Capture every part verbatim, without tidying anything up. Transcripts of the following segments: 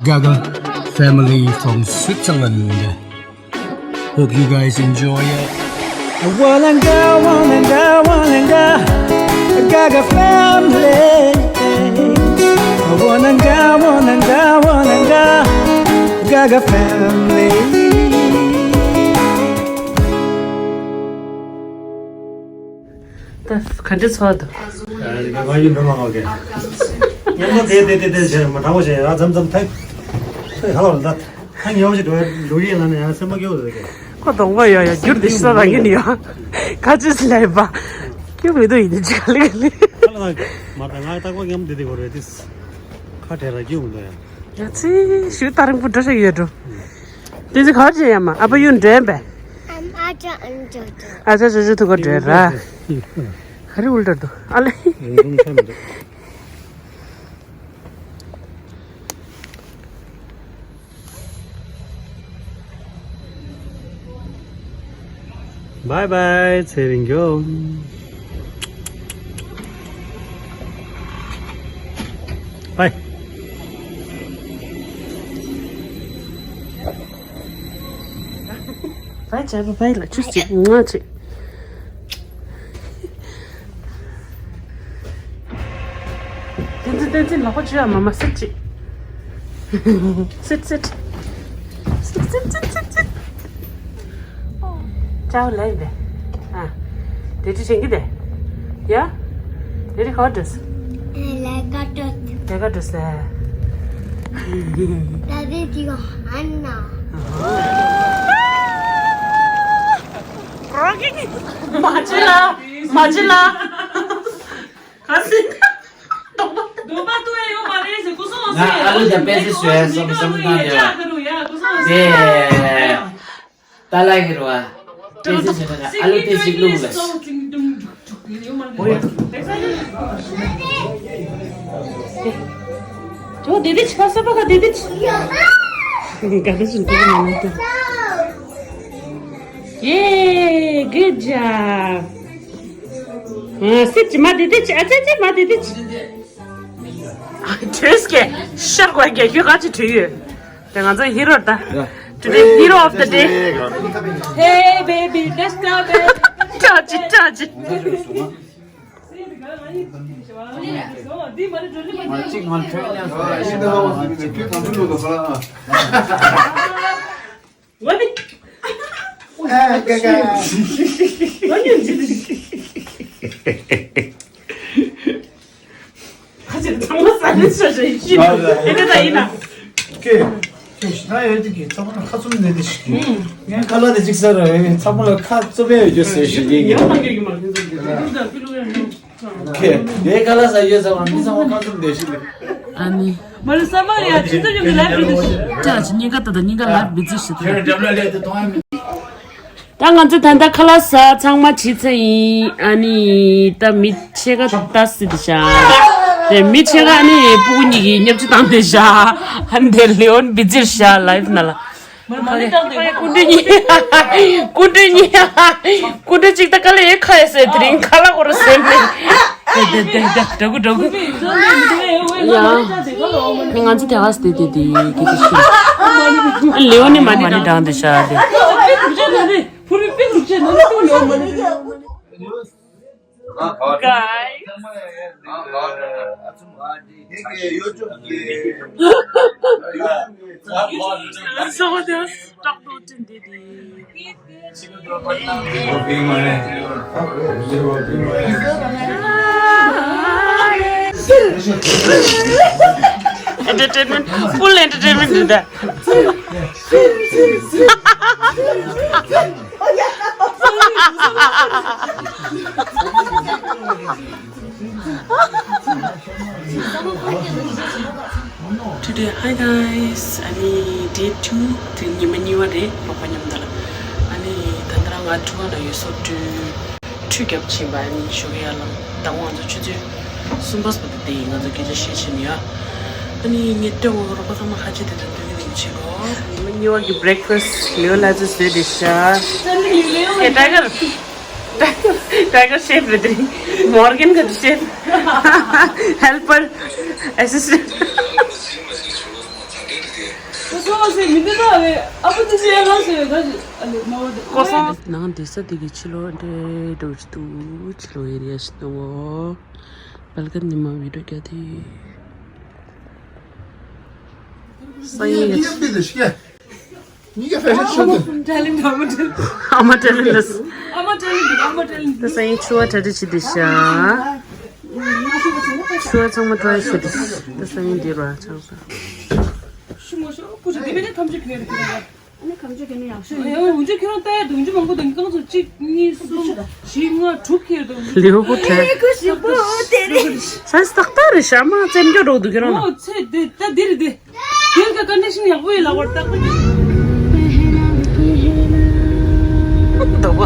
Gaga family from Switzerland. Hope you guys enjoy it. Walanga, walanga, walanga, Gaga family. Walanga, walanga, walanga, Gaga family. ད་ག་འདྲ་ཚོར་འདུག་ང་ཡིན་འགྲོ་མ་ང་གི་ཉམས་ལ་དེ་དེ་དེ་དེ་བྱས་མ་དྲང་བོ་བྱས་ཡ་མཚམས་མཚམས་ཐད་ཐད་ཧ་ལ་ལ་ད་ཐང་ཉམས་ཞིག་འགྲོ་འགྲོ་གི་ཡིན་ལ་ནི་ཡང་སེམས་པ་སྐྱོ་བོ་ཟེར་གི་ཁོ་གདོང་པ་ཡོད་ཡ་འགྱུར་དེ་ཤི་ས་རང་གི་ནི་ཡ་ཁ་ཆུ་སི་ལས་པ་ཁྱོད་མི་འདུག་ཡིན་དེ་ཅི་ག་ལི་ག་ལི་ཁ་ལ་ད་མ་ད་ང་རྟག་པར་ཉམས་དེ་དེ་གོ་རེད་དེ་ཁ་བྲལ་ལ་སྐྱིད་མི་འདུག་ཡ། ཡ་ཚི་ཞུ་ད་རིང་པོ་འགྲོ་ཤག་ཡོད་འགྲོ། དེ་ཚོ་ག་བར་བྱས་ཡ་མ་ཨ་ཕ་གཡུ་འདྲེན་པས། ཨ་ཅག་ཨ་ཅག་ཅོ་ཅོ་ཐུག་ག་འདྲེན་ར། ག་རེ་འུལ་འདྲ་འདུག་ཨ་ལེ། Bye bye ཚེ་རིང་སྐྱོ། Bye. Bye ཅག་bye bye ལ་ཆུ་ཅིག་ང་ཅིག་བསྟན་འཛིན་བསྟན་འཛིན་ལག་པ་བཅོས་ཨ་མ་མ་སེར་ཅིག་སེར་སེར་སེར་སེར་སེར་སེར་སེར། ཅའོ་ལེ་འདི། ཨ། དེ་ཅི་བྱེད་ཀྱི་དེ། ཡ། དེ་རི་ཁ་འགྲོ་སི། ལས་ཀ་འགྲོ་སི། ལས་ཀ་འགྲོ་སི། ད་དེ་ཅི་གོ་ཨན་ན། རོ་ཀི་མ་ཅི་ལ། མ་ཅི་ལ། ག་སི། སྡོམ་པ་སྡོམ་པ་ཏུ་ཨེ་ཡོད་མ་རེད་ཟེར་ཀུ་སོང་ང་ཟེར། ཨ་ལུ་དང་པེ་ཙི་སུ་ཡ་སོམ་སོམ་ཏང་ཡོད། ཀུ་སོང་ང་ཟེར། ཏ་ལ་ཧི་རུ་ཨ། ཏེ་ཙི་ཟེར་ན་ཨ་ལུ་ཏེ་ཙི་ལུག་ལ། ཇོ་དེ་དེ་ཆ་ས་པ་ག་དེ་དེ་ཆ། ག་དེ་ཆུན་དེ་མ་ནུ་ཏུ། Yeah, good job. ཨ་སི་ཅི་མ་དེ་དེ་ཆ་ཨ་ཅེ་ཅེ་མ་དེ་དེ་ཆ། བྲོས་ཀྱི་ཤར་དགོས་ཀྱི་ཁྱོད་ག་ཅི་བྲོས་ཡོད། དེ་ང་ཚོ་ཧི་རོ་ད། Today hero of the day. Hey baby, let's go baby. ཏྲ་ཅི་ཏྲ་ཅི། ཁ་ཅིག་ཚང་མ་ས་ནས་ཤ་ཤ་ཡིན་ཤི་ཨེ་ད་ཡིན་ན། ཀེ། ཀེ་ཤི་ན་ཡོད་དེ་གི་ཚང་མ་ཁ་བཙུམ་ནས་དེ་ཤི། ངས་ཁ་ལག་དེ་ཅིག་ཟ་ར་ཡོད་ཚང་མ་ལ་ཁ་བཙུམ་ཡ་ཡོད་རྒྱུ་ཟེར་ཤི་གི་ཡིན། ཡང་མ་གི་མ་གི་ཟེར་གི་ཟེར་གི་ཟེར་གི་ཟེར་གི། ཀེ། དེ་ཁ་ལག་ཟ་ཡོད་ཟ་བ་མི་ཚང་མ་ཁ་བཙུམ་ནས་ཤི་གི། ཨ་ནི། མ་ལ་ས་མ་ཡ་ཁྱི་ཚོ་ཡོད་ནི་ལ་བི་དེ་ཤི། ཀྲ་ཅི་སྙིང་ག་ད་ད་སྙིང་ག་ལ་བི་ཙི་ཤི་ད། ད་ང་ཚོ་ད་ལྟ་ཁ་ལག་ཟ་ཚང་མ་བྱས་ཚར་ཡིན། ཨ་ནི་ད་མི་ཕྱེད་ཀ་ལྟ་སྲིད་དེ་ཤ། དེ་མི་ཕྱེད་ཀ་ཨ་ནི་སྤུ་གུ་གཉིས་ཀྱིས་བརྙས་བཅོས་བཏང་དེ་ཤ། ཨ་ནི་དེ་ལེ་ཨོན་བི་ཛིར་ཤ་ལའིབ་ནང་ལ། སྐུ་མགྲོན་གཉིས། སྐུ་མགྲོན་གཉིས། སྐུ་མགྲོན་གཅིག་ད་དཀའ་ལས་ཁ་ཡེ་ཟེར་དེ་རིང་ཁ་ལག་འོར་ཟེར་མེད། དེ་དེ་དེ་དེ་དྲག་གུ་དྲག་གུ། ཡ། ང་ཚོ་དེ་ག་སྟེ་དེ་དེ་གི་དེ་ཤི། ལེའོ་ནི་མ་ནི་འདང་དེ་ཤ་དེ། Guys. So there's talk to Tindi. Entertainment, full entertainment did that. Today, hi guys. ཨ་ནི་day two དེ་ཉི་མ་གཉིས་པ་རེད། ལོག་པ་མཉམ་དུ་ལ། ཨ་ནི་ད་ལྟ་རང་ང་ཁྲུ་ག་ན་ཡོད་སོ་དུས་ཁྲུས་རྒྱབ་ཕྱིན་པ་ཨ་ནི་ཞོགས་ཡ་ལ་ད་ང་ཚོ་ཆུ་ཚོད་གསུམ་པ་སོ་དེ་ཡིན། ང་ཚོ་སྐད་ཆ་བཤད་ཕྱིན་ཡ། ཨ་ནི་ངའི་ལྟོས་འོ་རོགས་པ་ཚང་མ་ཁ་ཆེ་དེ་དང་སྟོན་གི་རེད་ཆེ་གོ། ཉི་མ་གཉིས་པ་གི་breakfast ལེའོ་ལ་ཚོ་བཟོས་དེ་ཤ། ཀེ་ཊའི་གར། ཀེ་ཊའི་གར་ཤེཕ་རེད་དེ། མོར་གན་གི་ཤེཕ། ཧེལ་པར། ཨེ་སི་སི་ཊེན་ཊ། ཁོ་ཚོ་ཟེར་མི་འདི་ལ་བས་ཨ་ཕོ་དེ་ཟེར་ཡ་ལ་ཟེར་བས་ད་ཨ་ལེ་མ་བ་དེ་ཁོ་སང་ནང་འདི་ས་འདི་གི་ཕྱི་ལོགས་འདྲེ་འགྲོ་གི་འདུག་ཕྱི་ལོགས་ཨེ་རི་ཡ་ཞིག་འདུག་གོ། བལ་ཀ་ནི་མ་བི་ཌིའོ་རྒྱག་དེ། སང་ཉིན་གྱི་ཉིན་གྱི་ཕེ་ཤན་ཤོ་དེ། ཨ་མ་ཊེ་ལེན་ཊི། ཨ་མ་ཊེ་ལེན་ཊི། ཨ་མ་ཊེ་ལེན་ཊི། ཨ་མ་ཊེ་ལེན་ཊི། ད་སང་ཉིན་ཕྱུ་པ་གྲ་སྒྲིག་བྱེད་དེ་ཤག་ཕྱུ་པ་ཚང་མ་ཊི་རའེ་བྱེད་དེ། ད་སང་ཉིན་འདི་རུ་ཆང་ས། ཤི་མོ་ཤོ་ཀུ་ཅི་དེ་མེད་ན་ཐམས་ཅད་ཁེར་ཁེར་ཡ། ཨ་ནི་ཁམས་ཆོས་ཁེ་ནི་ཡག་ཤོས་ཡིན། ཡང་འུ་ཅག་ཁྱེད་རང་ལྟ་ཡ་འདུག་འཇུ་མང་པོ་འདུག་གང་ཚོ་གཅིག་གཉིས་གསུམ་བཞི་ལྔ་དྲུག་ཁེར་འདུག་ལིའུ་ཧུ་ཁྲེ། ཁོ་ཞིག་པོ་དེ་རེད། ས་སྟག་སྟག་རེད་ཤག་མ་བཙན་རྒྱལ་འགྲོ་འདུག་ཁྱེད་རང་ལ། ཨོ་ཚེ་འདི་ད་འདི་རེད་འདི། དེ་ག་ཀོན་ཌི་ཤན་ཡག་པོ་ཡིན་ལ་བར་སྟག་པོ་ཡིན། འདུག་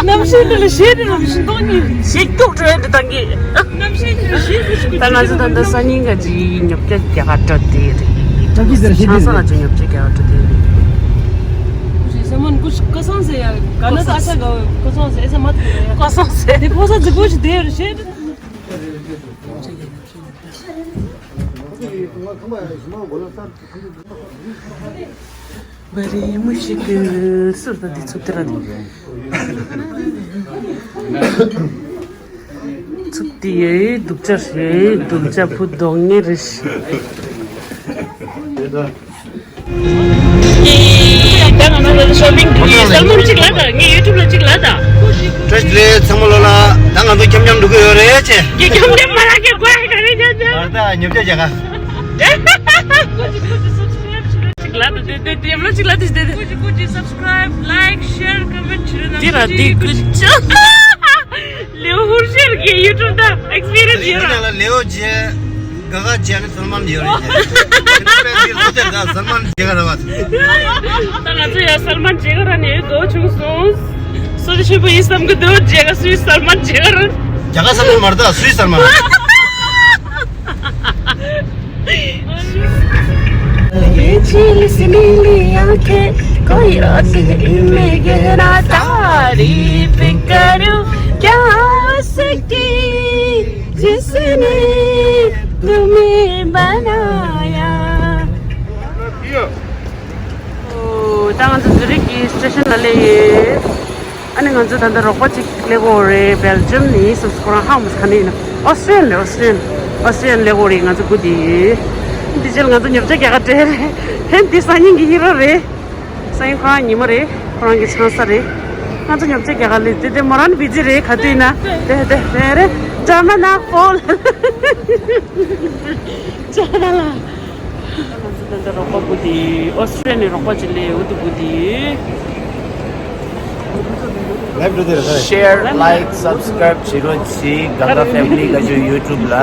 གནམ་གཤིས་འདི་ལ་ཞེད་འདི་རུ་ཞིང་ཏོག་གཉིས། ཞེད་སྐྱུག་བྲོས་འདི་བཏང་གི། གནམ་གཤིས་འདི་ལ་ཞེད་འདི་ཞིག་ད་ང་ཚོ་ད་ལྟ་སང་ཉིན་ག་ཅིག་ཉོ་སྐྱ་རྒྱག་ག་འགྲོ་དེ་རེད། ད་གི་ཟེར་ཞེད་ཆང་ས་ལ་ཅིག་ཉོ་སྐྱ་རྒྱག་ག་འགྲོ་དེ་རེད། ཀོ་སང་ཟེར་ཡ་ག་ན་ས་ཨ་ཤ་ག་ཀོ་སང་ཟེར་ཨེ་ས་མ་ཐུ་ཡ། ཀོ་སང་ཟེར་དེ་ཕོ་ས་རྫིག་པོ་ཞིག་དེ་རེད་ཞེད། བ་རི་མུ་ཤི་ཀི་སུར་ད་འདི་ཚུབ་ཏི་ར་འདི། ཚུབ་ཏི་ཡེ་སྡུག་ཅག་ཞེ་སྡུག་ཅག་བུ་གདོང་ངེ་རེ་ཞི། ད་ང་ཚོ་ཤོ་པིང་འགྲོ་གི་ཡོད། སལ་མོན་གཅིག་ལ་ད་ངས་ཡུ་ཊུབ་ལ་གཅིག་ལ་ད། བཀྲ་ཤིས་བདེ་ལེགས་ཚང་མ་ལོ་ལ། ད་ང་ཚོ་འཁྱམ་འཁྱམ་འགྲོ་གི་ཡོད་རེད་ཅེ། ངས་འཁྱམ་འཁྱམ་མ་རག་གི་གོ་ཡ་ག་རེ་ཉན་ཉན། ད་ཉོ་སྐྱ་རྒྱག་ག་གཅིག་ལ་ད་དེ་དེ་དེ་ལོ་གཅིག་ལ་དེ་དེ་དེ། ཀུ་ཅི་ཀུ་ཅི་སབ་སི་ཀ་རའིབ་ལའིཀ་ཤེར་ཀོ་མེན་ཊི་བྱེད་རོགས་གནང་། དེ་ར་དེ་ཀུ་ཅི། ལེའོ་ཧུར་ཤེར་གྱི་ཡུ་ཊུབ་ད་ཨེག་སི་པི་རི་ཡན་སི་ཡོད་ར། ལེའོ་རྗེ་ག་ག་རྗེ་ནི་སལ་མན་ཡོད་རེད། དཔེ་འདི་ལོ་དེར་ད་སལ་མན་རྗེ་ག་ར་བ། ད་ང་ཚོ་ཡ་སལ་མན་རྗེ་ག་ར་ནས་དགའ་བོ་བྱུང་སོང་། སོ་ཏི་ཆེན་པོ་ཡིན་བསམ་གི་འདུག་རྗེ་ག་སུའི་སལ་མན་རྗེ་ག་ར། རྒྱ་གར་སལ་མན་མ་རེད་ད་སུའི་སལ་མན། ये झील सी नीली आंखें कोई रात है इनमें गहरा तारीफ करूं क्या उसकी जिसने तुम्हें बनाया। ད་ང་ཚོ་ཛུ་རིག་གི་སི་ཊེ་ཤན་ལ་སླེབས་ཡོད། ཨ་ནི་ང་ཚོ་ད་ལྟ་རོགས་པ་གཅིག་སླེབས་ཡོད་རེད། སྦེལ་ཇམ་ནས་སོང་། ཁོ་རང་ཧ་མ་ག་ནས་ཡིན་ན། ཨོ་སི་ཊྲེ་ལི་ཡན་རེད། ཨོ་སི་ཊྲེ་ལི་ཡན། ཨོ་སི་ཊྲེ་ལི་ཡན་སླེབས་ཡོད་རེད། ང་ཚོ་སྒུག་བསྡད་ཡོད། འདི་རྗེས་ལ་ང་ཚོ་ཉོ་ཆ་རྒྱག་ག་འགྲོ་རེད། ཧན་འདི་སང་ཉིན་གྱི་ཧི་རོ་རེད། སང་ཉིན་ཁོ་རང་ཉི་མ་རེད། ཁོ་རང་གི་ཆང་ས་རེད། ང་ཚོ་ཉོ་ཆ་རྒྱག་ག་སླེབས་དེ་དེ་མོ་རང་བི་ཛི་རེད། ག་དུས་ཡིན་ན་དེ་དེ་དེ་རེད། ཇ་མ་ན་ཕོལ། ཇ་མ་ལ། ང་ཚོ་ད་ལྟ་རོགས་པ་སྒུག་བསྡད་ཡོད། ཨོ་སི་ཊྲེ་ལི་ཡན་ནས་རོགས་པ་གཅིག་སླེབས་ཡོད། འུ་ཐུག་སྒུག་བསྡད་ཡོད། ལའིབ་འགྲོ་དེ་རེད། ཤེར་ལའིཀ་སབ་སི་ཀ་རའིབ་བྱེད་རོགས་གྱིས། ག་ག་ཕེ་མི་ལི་ག་ཇུ་ཡུ་ཊུབ་ལ་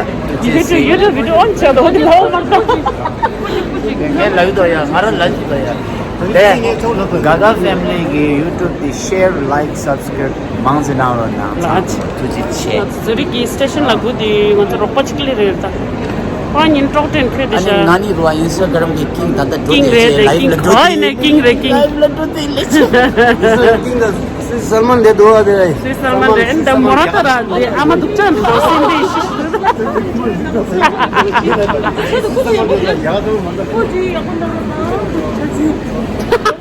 ཡུ་ཊུབ་ཡུ་ཊུབ་བི་ཌིའོ་ཨོན་བྱས་འདུག་འོ་དེ་ལོ་མ་གཏོགས། ངས་ལབ་ཀྱི་འདུག་ཡ། ང་རང་ལབ་ཀྱི་འདུག་ཡ། དེ་ག་ག་ཕེ་མི་ལི་གི་ཡུ་ཊུབ་དེ་ཤེར་ལའིཀ་སབ་སི་ཀ་རའིབ་མང་ཙམ་གནང་རོགས་གནང་། ལགས། ཐུགས་རྗེ་ཆེ། ང་ཚོ་ཛུ་རིག་གི་སི་ཊེ་ཤན་ལ་སྒུག་དུས་ང་ཚོ་རོགས་པ་གཅིག་སླེབས་རེད་ད། ཁོ་རང་ཉིན་ཀྲོག་ཀྲེན་ཁོས་དེ་ཨ་ནི་ཤ། ང་ནི་རུ་བ་ཨིན་སི་ཊ་གྷ་རམ་གི་ཀིང་ད་ལྟ་འགྲོ་ཀིང་དེ་རེད་ཅེ་དེ། ལའིབ་ཀིང་ལ་འགྲོ་ག་དེ་ཡིན་ནའི་ཀིང་རེད་ཀིང་། ལའིབ་ལ་འགྲོ་དེ་ལེ་ཆེ། ཀིང་ད་སུའི་སལ་མན་དེ་འདུག་བ་དེ། སུའི་སལ་མན་དེ། ཨ་ནི་ད་མོ་ར་ཏ་ར་དེ་ཨ་མ་སྡུག་ཅག་འདི་འདྲ་སེམས་པའི་ཤི་ཤི།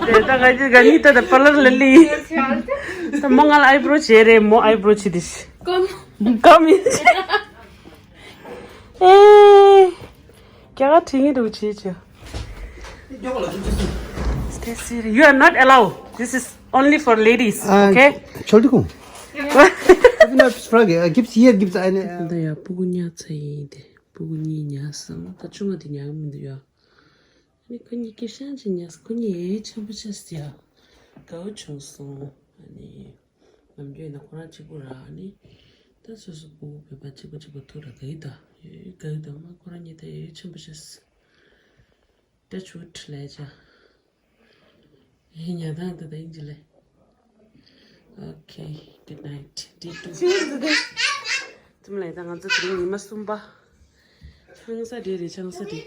དེ་ད་ག་ཅི་ག་ནི་ད་ད་པ་ལར་ལ་ལི། ད་མོ་ང་ལ་ཨའི་བྲོ་བྱེད་རེད། མོ་ཨའི་བྲོ་བྱེད་དེ་ཤི། ཀམ་ཀམ་ཡིན། ཨེ། རྒྱ་གར་བྲིས་ངེས་འདུག་བྱེད་ཅིག Stacy, you are not allowed. This is only for ladies, okay? छोड़ दो। Gives here, gives I need. ད་ཡ་སྤུ་གུ་ཉར་ཚར་ཡིན་ཏེ། སྤུ་གུ་གཉིས་ཉར་སོང་། ད་ཆུང་བ་དེ་ཉར་གི་མི་འདུག་ཡ། ཨ་ནི་ཁོ་གཉིས་སྐད་ཤང་ཅིག་ཉར་སོང་། ཁོ་གཉིས་ཡ་ཆེན་པོ་ཆགས་སོང་ཡ། དགའ་བོ་བྱུང་སོང་། ཨ་ནི། ནམ་རྒྱུན་ཡིན་ན་ཁོ་རང་གཅིག་པུ་ར། ཨ་ནི་ད་སོ་སོ་སྤུ་གུ་བོད་པ་གཅིག་པ་གཅིག་པ་ཐུག་ར། དགའ་ཡི་ད། ཡོད་དགའ་ཡི་ད། མ་ཁོ་རང་གཉིས་ད་ཡོད་ཆེན་པོ་ཤ་སི། ད་ཆུ་ཁྲི་ལས་ཅ། ཡིན་ཉ་དང་ད་ད་ཡིན་ཅི་ལས། Okay, good night. Day two. ཙམ་ལས་ད་ང་ཚོ་དེ་རིང་ཉི་མ་གསུམ་པ། ཆང་ས་འདྲེ་རེད། ཆང་ས་འདྲེ།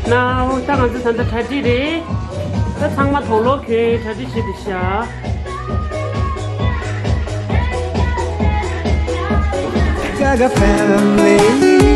ནའོ་ད་ང་ཚོ་ད་ལྟ་གྲ་སྒྲིག་རེད། ད་ཚང་མ་དོག་ལོག་གི་གྲ་སྒྲིག་བྱེད་དེ་ཤ། Gaga family.